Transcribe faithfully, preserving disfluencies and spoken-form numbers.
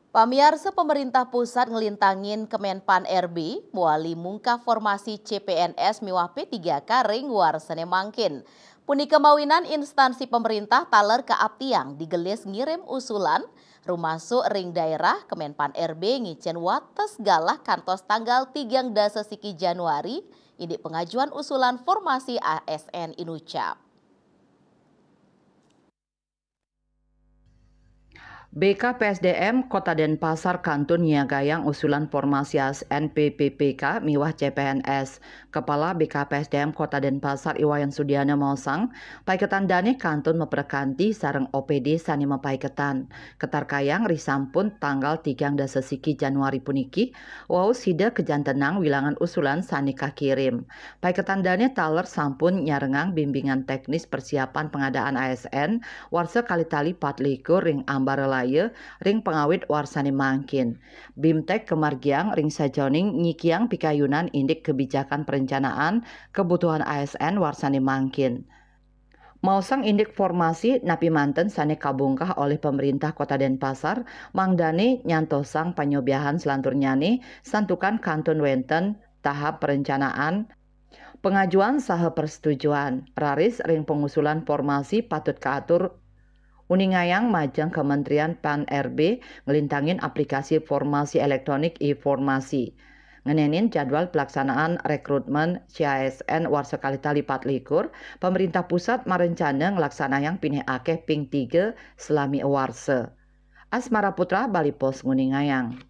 Pamiarsa, pemerintah pusat nglintangin Kemenpan R B muali mungkah formasi C P N S miwah P tiga K ring warsane mangkin. Punika mawinan instansi pemerintah taler kaaptiang digelis ngirim usulan, rumasuk ring daerah Kemenpan R B ngicen wates galah kantos tanggal tigang dasa siki Januari, indik pengajuan usulan formasi A S N inucap. B K P S D M Kota Denpasar kantun nyiagayang usulan formasi A S N P P P K miwah C P N S. Kepala B K P S D M Kota Denpasar I Wayan Sudiana maosang, paiketan dane kantun maprekanti sareng O P D sane mapaiketan. Katarkayang risampun tanggal tigang dasa siki Januari puniki, wau sida kajantenang wilangan usulan sane kakirim. Paiketan dane taler sampun nyarengang bimbingan teknis persiapan pengadaan A S N warsa kalih tali patlikur ring Ambaralaya ring pangawit warsane mangkin. Bimtek kamargiang ring sajeroning nyikiang pikayunan indik kebijakan perencanaan kebutuhan A S N warsane mangkin. Maosang indik formasi napi manten sane kabungkah olih pemerintah Kota Denpasar, mangdane nyantosang panyobiahan selanturnyane santukan kantun wenten tahap perencanaan, pengajuan saha persetujuan, raris ring pengusulan formasi patut kaatur uningayang majeng Kementerian Pan R B nglintangin aplikasi formasi elektronik e-formasi. Ngenenin jadwal pelaksanaan rekrutmen C A S N warsa kalih tali patlikur, pemerintah pusat marencana nglaksanayang pinih akeh ping tiga salami warsa. Asmara Putra, Bali Post, nguningayang.